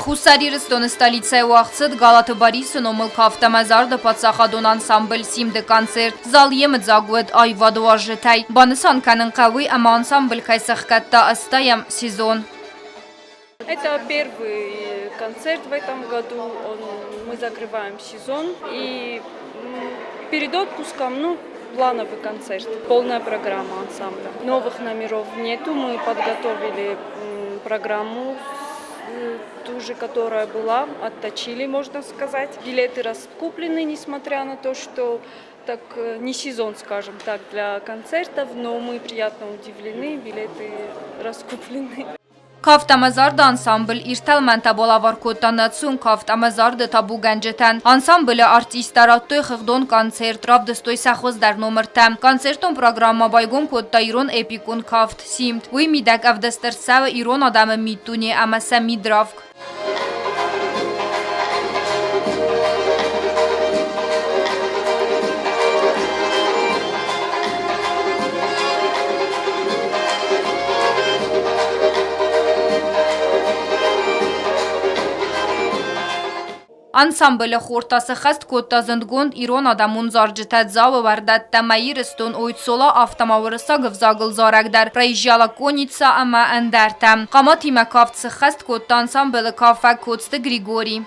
Хуссар Ирыстоны столицӕйы уагъд цыд Галаты Борисы номыл кафт ӕмӕ зарды паддзахадон ансамбль «Симд-ы» концерт. Зал йемыдзаг уыд аивады уазджытӕй. Банысан кӕнын хъӕуы, ӕмӕ ансамбль кӕй сӕхгӕдта ӕстайӕм сезон. Это первый концерт в этом году. Он, мы закрываем сезон. И перед отпуском, ну, плановый концерт, полная программа ансамбля. Новых номеров нету, мы подготовили программу ту же, которая была, отточили, можно сказать. Билеты раскуплены, несмотря на то, что так не сезон, скажем так, для концертов, но мы приятно удивлены, билеты раскуплены. Кафт ӕмӕ зарды ансамбль Ир тӕлмӕнтӕ балӕвар кодта национ кафт ӕмӕ зарды табугӕнджытӕн. Ансамблы артисттӕ радтой хыгъдон концерт, равдыстой сӕ хуыздӕр номыртӕ. Концертон программӕ байгом кодта ирон эпикон кафт «Симд». Уый мидӕг ӕвдыст ӕрцӕуы ирон адӕмы миддуне ӕмӕ сӕ мидравг. Ансамблы хор та сӕххӕст кодта зындгонд ирон адӕмон зарджытӕ Дзауы уӕрдӕттӕ, Мӕ Ирыстон, Ойцола, афтӕ ма уырыссаг ӕвзагыл зарӕг дӕр Проезжала конница ӕмӕ ӕндӕртӕ. Хъаматимӕ кафт сӕххӕст кодта ансамблы кафӕг Коцты Григорий.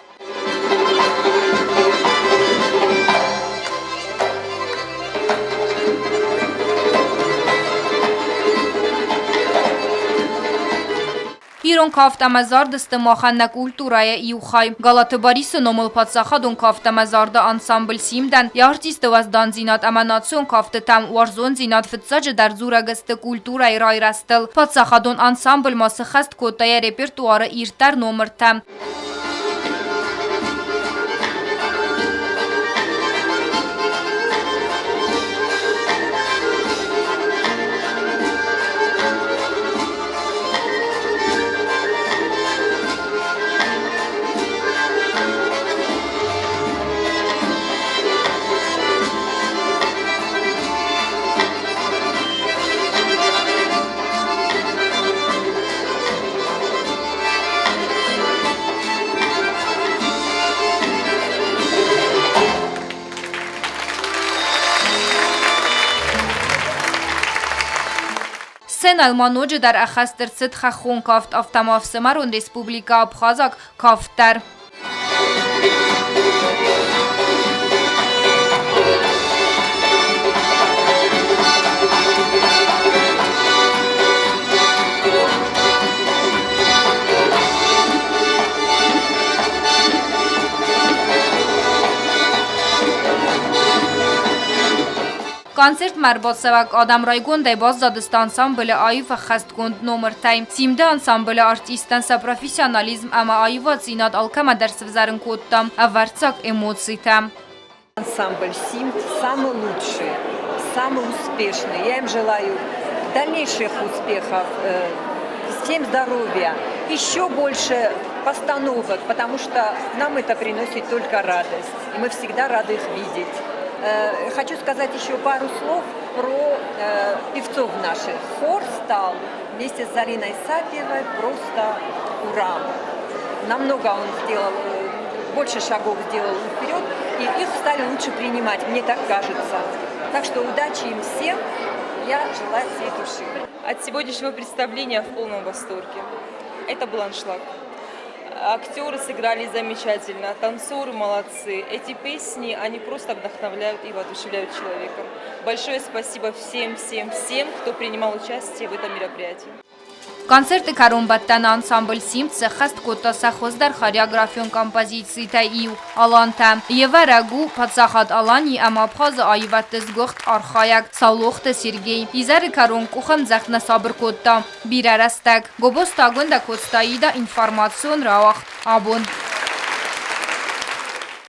Ирон кафт ӕмӕ зард сты махӕн нӕ культурӕйы иу хай. Галаты Борисы номыл паддзахадон кафт ӕмӕ зарды ансамбль «Симдӕн» йӕ артисты уӕздандзинад ӕмӕ национ кафтытӕм уарзондзинад фыццаджыдӕр дзурӕг сты культурӕйы райрӕзтыл. Паддзахадон ансамбль ма сыххӕст кодта йӕ репертуары ирддӕр номыртӕ. Сценӕйыл ма ноджыдӕр ӕххӕст ӕрцыд хӕххон кафт, афтӕ ма ӕфсымӕрон республикӕ Абхазаг кафт дӕр. Концертмӕ ӕрбацӕуӕг адӕм райгондӕй баззадысты ансамблы аив ӕххӕстгонд номыртӕй. Симды ансамблы артисттӕн сӕ профессионализм ӕмӕ аиваддзинад алкӕмӕ дӕр сывзӕрын кодта ӕвӕрццаг эмоцитӕ. Ансамбль «Симд» самый лучший, самый успешный. Я им желаю дальнейших успехов, всем здоровья, еще больше постановок, потому что нам это приносит только радость. И мы всегда рады их видеть. Хочу сказать еще пару слов про певцов наших. Хор стал вместе с Зариной Сапиевой просто ура. Намного он сделал, больше шагов сделал вперед, и их стали лучше принимать, мне так кажется. Так что удачи им всем, я желаю всей души. От сегодняшнего представления в полном восторге. Это был аншлаг. Актеры сыграли замечательно, танцоры молодцы. Эти песни, они просто вдохновляют и воодушевляют человека. Большое спасибо всем, всем, всем, кто принимал участие в этом мероприятии. Концерты кӕронбӕттӕны ансамбль «Симд» сӕххӕст кодта сӕ хуыздӕр хореографион композицитӕй иу «Алантӕ». Йе вӕрӕг у паддзахад Алани ӕмӕ Абхазы аивӕдты сгуыхт архайӕг Саулохты Сергей. Изӕры кӕрон къухӕмдзӕгъд нӕ сабыр кодта бирӕ рӕстӕг. Гобозты Агуындӕ Коцтаида информацион рауагъд абон.